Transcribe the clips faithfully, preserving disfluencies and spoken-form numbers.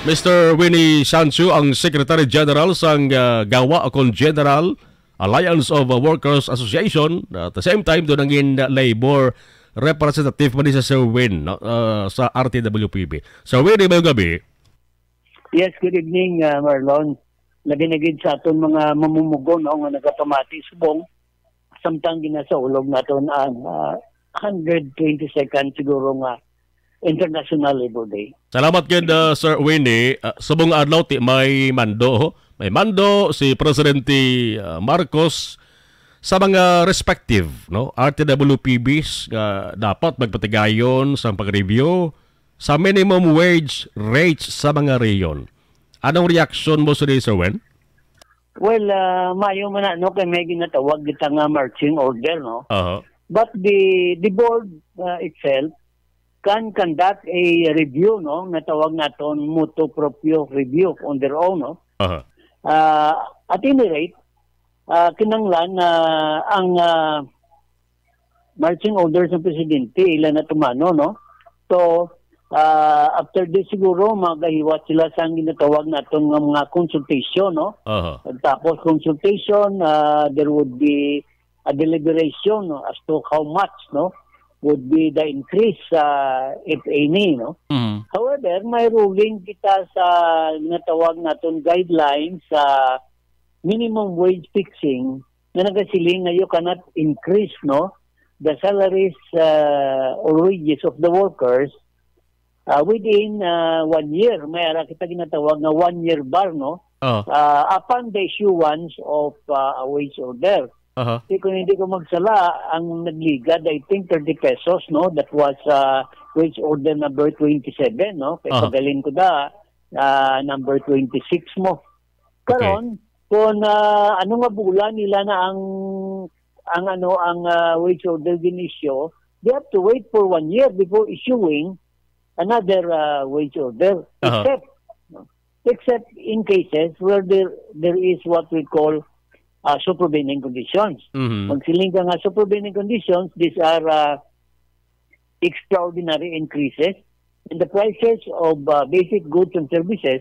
Mister Winnie Sancho, ang Secretary General sang, ah, GAWA, o kon General Alliance of, ah, Workers Association, at the same time, doon ang in labor representative pa ni sa Sir Win, no, ah, sa R T W P B. Sir Win, mayong gabi. Yes, good evening, ah, Marlon. Labi na gid sa aton mga mamumugon, no, nga nagapamati subong samtang ginasaulog naton ang, ah, hundred twenty-second siguro nga International Labor Day. Salamat gid, ah, Sir Winnie. Ah, subong adlaw ti may mando, ho. May mando si Presidente, ah, Marcos sa mga respective, no, R T W P Bs nga dapat magpatigayon sa pag-review sa minimum wage rates sa mga rehiyon. Anong reaksyon mo sa Sir Wen? Well, ah, maayo man na, no, kay may ginatawag kita nga marching order, no? Aha. But the the board, ah, itself can conduct a review, no, nga tawag naton motu proprio review on their own, no? Aha. Ah, at any rate, ah, kinahanglan na ang, ah, marching orders ng presidente, ila na tumano, no? So, ah, after this siguro, magahiwat sila sa ginatawag naton nga mga consultation, no? Aha. Tapos consultation, ah, there would be a deliberation, no, as to how much, no, would be the increase, ah, if any, no? Mhm. However, may ruling kita sa ginatawag naton guidelines sa minimum wage fixing nga nagasiling nga you cannot increase, no, the salaries, ah, or wages of the workers, ah, within, ah, one year. May ara kita ginatawag nga one year bar, no? Oh. Ah, upon the issuance of, ah, a wage order. Aha. Di, kung hindi ko magsala, ang nagligad, I think, thirty pesos, no? That was, ah, wage order number twenty-seven, no? Kay Aha. Pagaling ko da, ah, number twenty-six mo. Okay. Karon, kung, ah, ano nga bulan nila na ang, ang ano, ang, ah, wage order ginisyo, they have to wait for one year before issuing another, ah, wage order. Aha. Except, except in cases where there, there is what we call, ah, supervening conditions. Mhm. Pag siling ka nga supervening conditions, these are, ah, extraordinary increases in the prices of, uh, basic goods and services,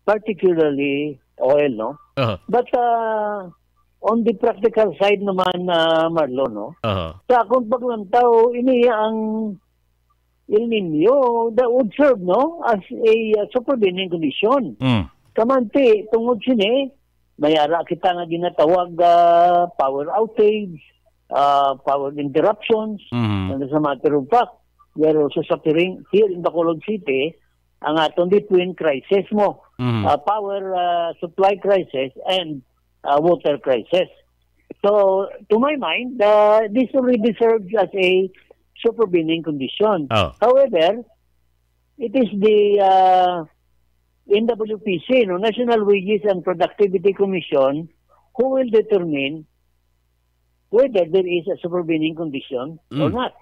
particularly oil, no? Aha. But, uh, on the practical side naman, uh, Marlon, no? Aha. Sa akong paglantaw, ini ang El Nino that would serve, no, as a, uh, supervening condition. Mm. Kamanti, tungod sini, may ara kita nga ginatawag, ah, power outage, ah, power interruptions. Mhm. And as a matter of fact, we are also suffering here in Bacolod City, ang aton between crisis mo, Mhm. ah, power, ah, supply crisis and, ah, water crisis. So, to my mind, uh, this already serves as a supervening condition. Oh. However, it is the, uh, N W P C, no, National Wages and Productivity Commission, who will determine whether there is a supervening condition or Mm. not.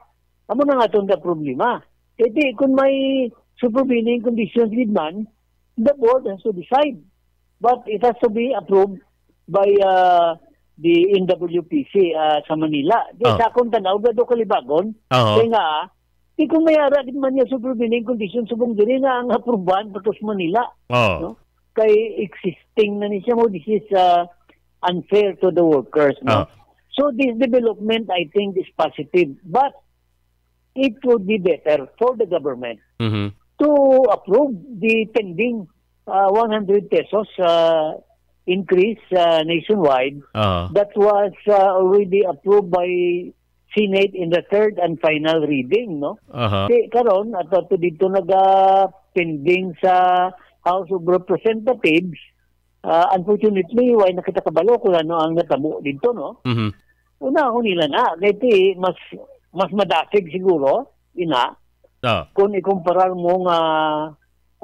Amo na nga itong problema. Kaya di, kung may supervening conditions gid man, the board has to decide. But it has to be approved by, uh, the N W P C, uh, sa Manila. Di, Oh. sa akong tanaw, gado kalibagon. Oo. Kaya nga, di, kung may ara gid man niya supervening condition, subong diri na ang aprubahan pa to sa Manila. Oo. No? Kay existing na ni siya mo, this is, uh, unfair to the workers, no? Oo. So this development, I think, is positive. But it would be better for the government Mhm. to approve the pending, uh, one hundred pesos, uh, increase, uh, nationwide Oo. that was, uh, already approved by Senate in the third and final reading, no? Aha. Di, karon, ato, ato dito naga-pending sa House of Representatives. Ah, unfortunately, wa na kita kabalo kung ano ang natabo dito, no? Mhm. Una, ako nila na, kay ti, mas, mas madasig siguro, ina, Ah. kung ikumparar mo nga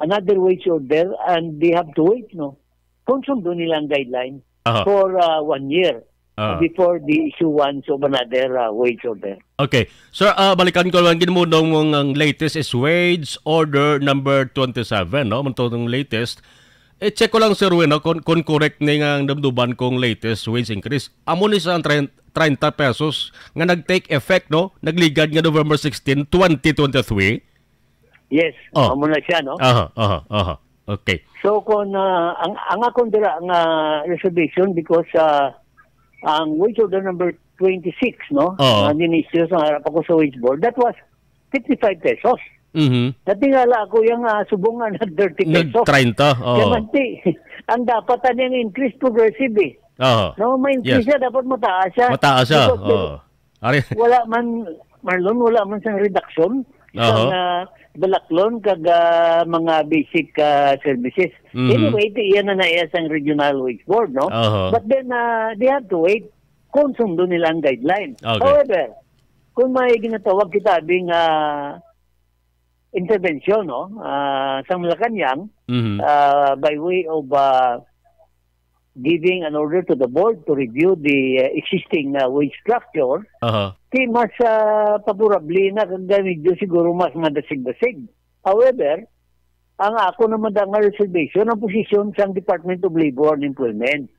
another wage order and they have to wait, no? Kung sundo nila ang guideline Aha. for, ah, one year Ah. before the issuance of another, ah, wage order. Okay. Sir, ah, balikan ko lang gid mo nung ang latest is wage order number twenty-seven, no? Mao to ang latest. I-check ko lang, Sir Win, no, kung, kung correct ni nga ang dumduman kong latest wage increase. Amo ni sa ang trein-, treinta pesos nga nag-take effect, no? Nagligad nga November sixteen, twenty twenty-three. Yes, Oh. amo na siya, no? Aha, aha, aha. Okay. So, kung, ah, ang, ang akon dira nga reservation, because, ah, ang wage order number twenty-six, no? Oo. Nga ginisyu sa harap ako sa wage board, that was fifty-five pesos. Mhm. Natingala ako yung, ah, subong nga nag thirty pesos. Nag treinta, oo. Kaya man, ti, ang dapat ani ang increase progressive, eh. Oo. No, ma-increase Yes. siya, dapat mataas siya. Mataas siya, Because oo. Ari wala man, Marlon, wala man sang reduction sa Aha. nga balaklon kag, ah, mga basic, ah, services. Mhm. Anyway, ti-, iya na na iya sang regional wage board, no? Aha. But then, ah, they have to wait kung sundon nila ang guideline. Okay. However, kung may ginatawag kita abi nga intervention, no, ah, sa Malacañang, Mhm. ah, by way of, ah, giving an order to the board to review the, uh, existing, uh, wage structure, Aha. ti mas, uh, favorable na kag medyo siguro mas madasig-dasig. However, ang ako naman da nga reservation ang posisyon sang Department of Labor and Employment.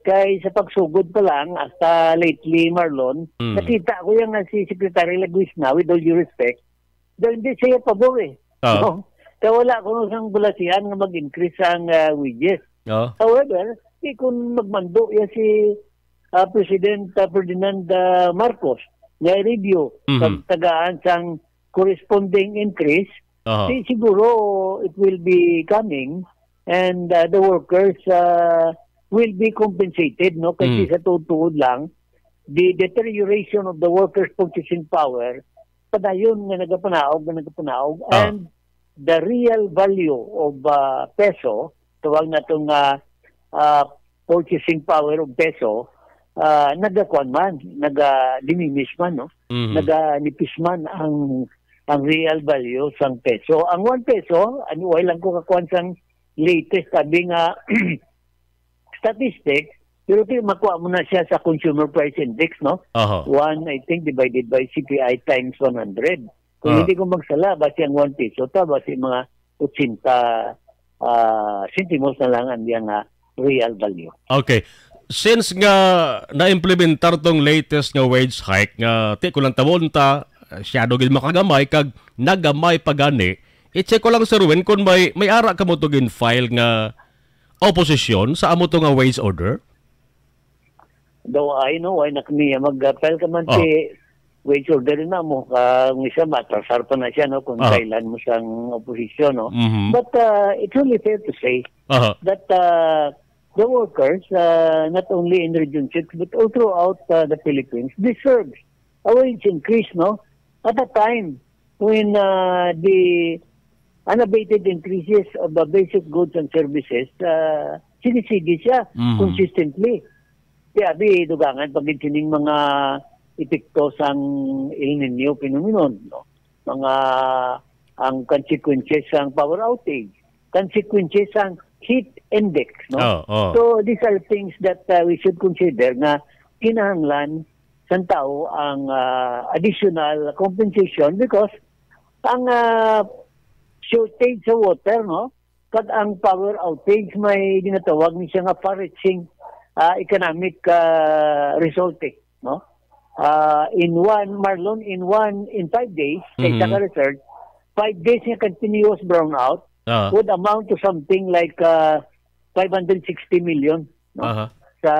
Kay sa pagsugod pa lang, hasta lately, Marlon, Mm. nakita ko yan nga si Secretary Laguisna, with all due respect, dahil hindi siya pabor eh. Oo. No? Kaya wala ko sang bulasian nga mag-increase ang, ah, wages. Oo. However, di kung magmando ya si, ah, President, ah, Ferdinand, ah, Marcos nga i-review Mhm. kag tagaan sang corresponding increase, Aha. si siguro it will be coming and, ah, the workers, ah, will be compensated, no? Kasi Mm. sa tuod-tuod lang, the deterioration of the workers' purchasing power padayon nga nagapanaog, nga nagapanaog. Ah. And the real value of, ah, peso, tawag nato nga, ah, purchasing power of peso, ah, nagakuan man, naga-diminish man, no? Mhm. Naganipis man ang, ang real value sang peso. Ang one peso, ano, wala lang ko kakuan sang latest, sabi nga, statistic, pero ti-, makuha mo na siya sa Consumer Price Index, no? Aha. One, I think, divided by C P I times one hundred. Kung Ah. hindi ko magsala, basi ang one peso ta, basi mga eighty, ah, sentimos na lang ang iyang, ah, real value. Okay. Since nga na-implementar tong latest nga wage hike nga ti ko lang tawon ta, ah, siyado gid makagamay kag nagamay pa gani, i-check ko lang, Sir Win, kung may, may ara ka mo to gin-file nga oposisyon sa amo to nga wage order? Daw ay, no, why na kami mag-file ka man Oh. ti wage order na mo, kung isa matrasar pa na siya, no, kung Ah. kailan mo sang oposisyon, no. Mhm. But, uh, it's only fair to say Aha. that, uh, the workers, uh, not only in Region Six but all throughout, uh, the Philippines deserves a wage increase, no, at a time when, uh, the unabated increases of the basic goods and services, uh, sinisigi siya Mhm. consistently. Kaya abi, dugangan pa gid sining mga epekto sang El Niño phenomenon, no? Mga, ang consequences sang power outage, consequences sang heat index, no? Oh, oh. So, these are things that, uh, we should consider nga kinahanglan sang tao ang, ah, additional compensation because ang, ah, shortage sa water, no? Kag ang power outage may ginatawag ni siya nga far-reaching, ah, economic, ah, result, eh, no? Ah, in one, Marlon, in one, in five days, sa isa Mhm. ka resort, five days nga continuous brownout Ah. would amount to something like, ah, five hundred sixty million, no? Aha. Sa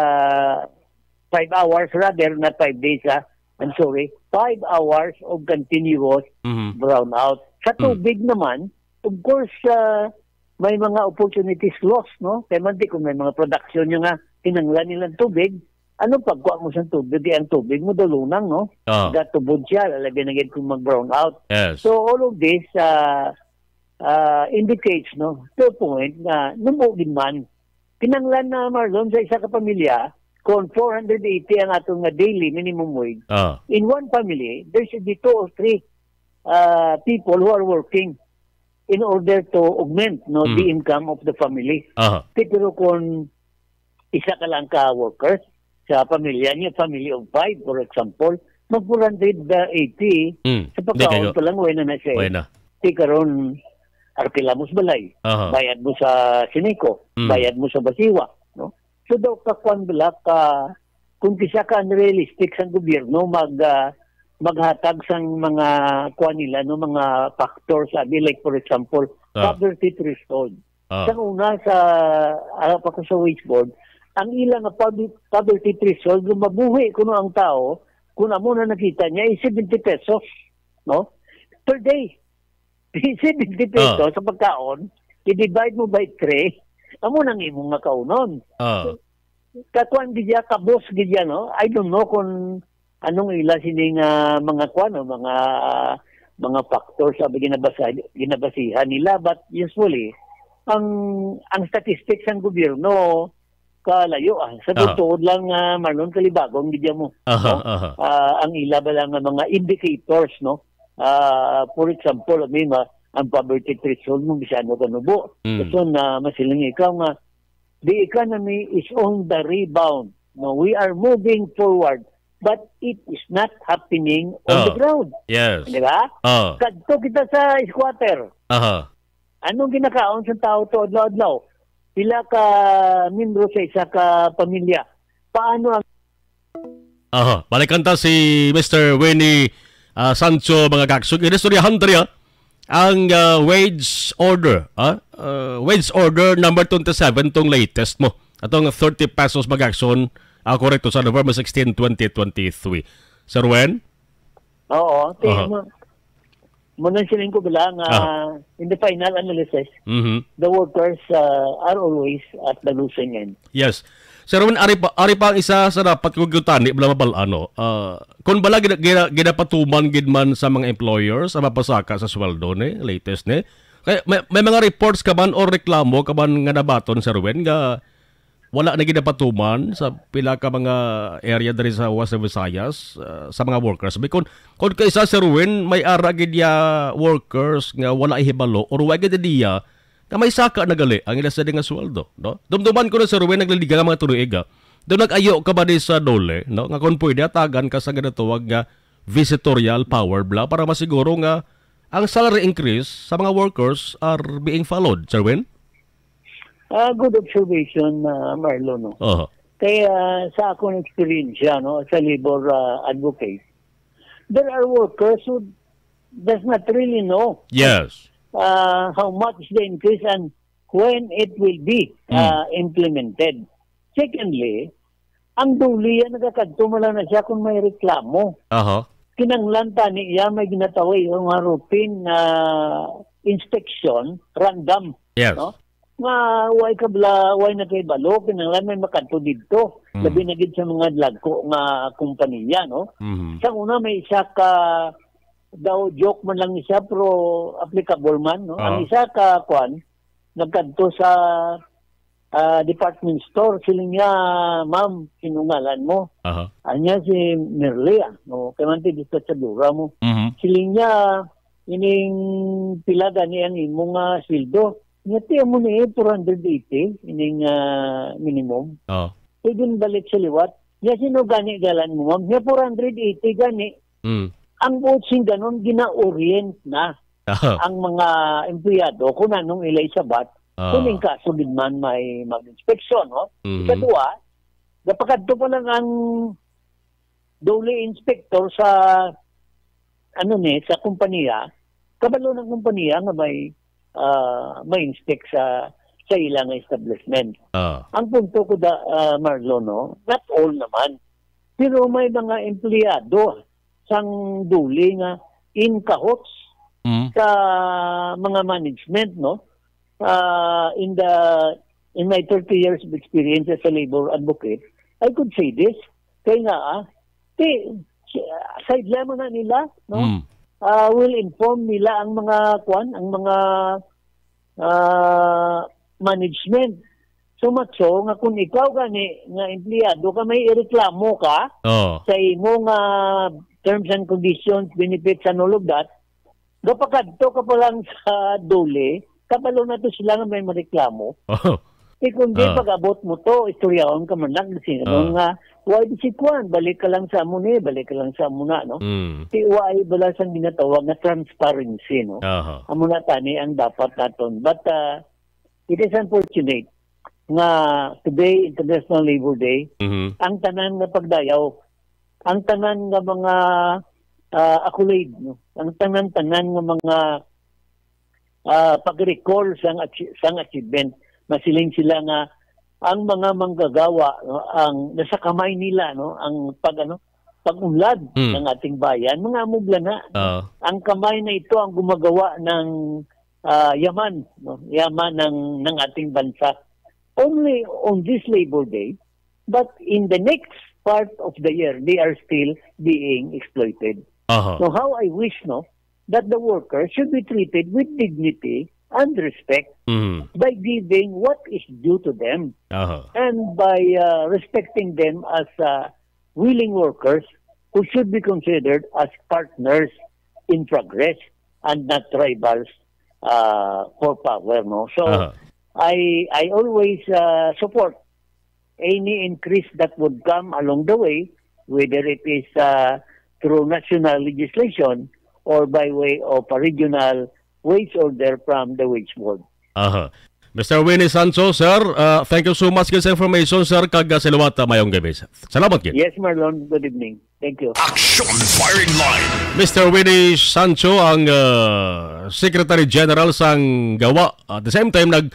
five hours, rather, not five days, ah. I'm sorry, five hours of continuous Mhm. brownout. Sa Mm. tubig naman, of course, ah, may mga opportunities lost, no? Kaya man di kung may mga production nyo nga kinanglan nilang tubig, ano pagkuha mo sa tubig? Eh, ang tubig mo dalunang, no? Ah. Gatubod siya, lalabi na gid kung mag-brown out. Yes. So, all of this, ah, ah, indicates, no, to a point na namuo gid man. Kinanglan na, Marlon, sa isa ka pamilya, kung four hundred eighty ang aton nga daily minimum wage, Ah. in one family, there should be two or three, ah, people who are working in order to augment, no, the Mm. income of the family. Aha. Ti, pero kung isa ka lang ka workers sa pamilya niya, family of five, for example, mag four hundred eighty Mm. sa Di kayo. pagkaon pa lang, way na na siya, eh. Way na. Ti karon, arkila mo sa balay, Aha. bayad mo sa Sineco, Mm. bayad mo sa Basiwa, no? So, daw, kakuan bala, ka, kung kisa ka unrealistic sang gobyerno, mag, ah, maghatag sang mga kuan nila, no, mga factors, sabi, like, for example, Ah. poverty threshold. Ah. Sa una, sa, ah, pa ko sa wage board, ang ila nga pover-, poverty threshold, kung mabuhi kuno ang tao, kung amo na nakita niya, is seventy pesos, no? Per day. Seventy pesos Ah. sa pagkaon, i-divide mo by three, amo nang imo nga kaunon. Ah. Kakuan gid ya, kabos gid ya, no? I don't know kung anong ila sini nga mga kuan, no? Mga, mga factors ang ginabasa-, ginabasihan nila, but usually, ang, ang statistics sang gobyerno, kalayo, ah. Sa Aha. tuod lang, ah, Marlon, kalibagon gid ya mo, Aha, no? aha. Ah, ang ila ba lang nga mga indicators, no? Ah, for example, I mean, ah, ang poverty threshold mo, bisan ano ka nubo. Mm. So, na masiling ikaw nga, the economy is on the rebound. No, we are moving forward, but it is not happening on Oh. the ground. Yes. Di ba? Oh. Kadto kita sa squatter. Aha. Anong ginakaon sa tao to adlaw-adlaw? Pila ka membro sa isa ka pamilya? Paano ang Aha, balikan ta si Mister Winnie, ah, Sancho, mga kaksog. Inistoryahan diri, ah, ang, ah, wage order, ah, ah, wage order number twenty-seven, tong latest mo. Atong thirty pesos, mga kaksog, ah, correct to sa November sixteen, twenty twenty-three. Sir Wen? Oo, ti-, Aha. mo, mo nang siling ko bala nga Ah. in the final analysis, Mhm. the workers, uh, are always at the losing end. Yes. Sir Wen, ari pa, ari pa ang isa sa dapat ko gutani, bala mabal-an, no? Ah, kung bala gina-, gina-, ginapatuman gid man sa mga employers ang mapasaka sa sweldo ni, latest ni. Kay may, may mga reports ka man or reklamo ka man nga nabaton, Sir Wen, nga wala na ginapatuman sa pila ka mga area diri sa Western Visayas, ah, sa mga workers. Bikon, kung kay sa Sir Win, may ara gid ya workers nga wala ihibalo or wa gid idea nga may saka na gali ang ila sini nga sweldo, no? Dumduman ko na, Sir Win, nagliliga nga mga tuig, ah. Daw nag-ayo ka ba di sa DOLE, no? Nga kung pwede, atagan ka sa ginatawag nga visitorial power bla para masiguro nga ang salary increase sa mga workers are being followed, Sir Win? Ah, good observation, ah, Marlo, no? Oho. Kaya sa akong eksperyensya, no, as a labor, ah, advocate, there are workers who does not really know Yes. ah, how much the increase and when it will be, Mm. ah, implemented. Secondly, ang DOLE yan nagakadto man lang na siya kung may reklamo. Aha. Kinahanglan tani iya may ginatawag nga routine nga inspection, random, Yes. no? Nga way kabla, way nagkahibalo, kinahanglan may makadto didto. Mm. Labi na gid sa mga dagko nga kompanya, no? Mhm. Sa una, may isa ka, daw joke man lang ni siya, pero applicable man, no? Ang Ah. isa ka, kwan, nagkadto sa, ah, department store, siling niya, "Ma'am, sino ngalan mo?" Aha. Anya si Merle, ah, no? Kay man ti dispatchadora mo. Mhm. Siling niya, "Ining pila gani ang imo nga sweldo?" Niya, "Ti, amo ni, four hundred eighty, ining, ah, minimum." Oh. Pwede balik sa liwat. Niya, "Sino gani galan mo, ma'am?" Niya, "Four hundred eighty gani." Mm. Ang buot sing ganon, gina-orient na Oh. ang mga empleyado kung anong ilay sabat, Oh. kung in kaso gid man may mag-inspeksyon, no? Mhm. Ikadua, gapakadto pa lang ang DOLE inspector sa, ano ni, sa kompanya, kabalo ng kompanya nga may, ah, may inspect sa, sa ilang establishment. Ah. Ang punto ko da, ah, Marlo, no, not all naman. Pero may mga empleyado sang DOLE nga in cahoots Mm. sa mga management, no? Ah, in the, in my thirty years of experience as a labor advocate, I could say this. Kay nga, ah, ti, si-, sideline mo na nila, no? Mm. Ah, will inform nila ang mga, kwan, ang mga, ah, management. So much so nga kung ikaw gani nga empleyado ka, may ireklamo ka Oh. sa imo nga terms and conditions, benefits and all of that, gapakadto ka pa lang sa DOLE, kabalo na to sila nga may mareklamo. Oh. Eh, kung di, Ah. pag-abot mo to, istoryahon ka man lang, kasi ano Ah. nga, why di si Kwan? Balik ka lang sa amo ni, balik ka lang sa amo na, no? Mm. Ti, why bala sang ginatawag nga transparency, no? Aha. Amo na tani ang dapat naton. But, ah, it is unfortunate nga today, International Labor Day, Mhm. ang tanan nga pagdayaw, ang tanan nga mga, ah, accolade, no? Ang tanan-tanan nga mga ah, pag-recall sang achi-, sang achievement. Masiling sila nga ang mga manggagawa, no, ang nasa kamay nila, no, ang pag, ano, pag-unlad, mm, ng ating bayan, mga amubla na. Oo. Ang kamay na ito ang gumagawa ng, ah, yaman, no, yaman ng, ng ating bansa. Only on this Labor Day, but in the next part of the year, they are still being exploited. Aha. So how I wish, no, that the workers should be treated with dignity and respect, mhm, by giving what is due to them, aha, and by, uh, respecting them as, uh, willing workers who should be considered as partners in progress and not rivals, uh, for power, no? So, aha, I I always, uh, support any increase that would come along the way, whether it is, uh, through national legislation or by way of a regional wage order from the wage board. Aha. Mister Winnie Sancho, sir, uh, thank you so much gid sa information, sir, kag, uh, sa liwat, uh, mayong gabi. Salamat gid. Yes, Marlon. Good evening. Thank you. Action Firing Line. Mister Winnie Sancho, ang, uh, Secretary General sang GAWA. At the same time, nag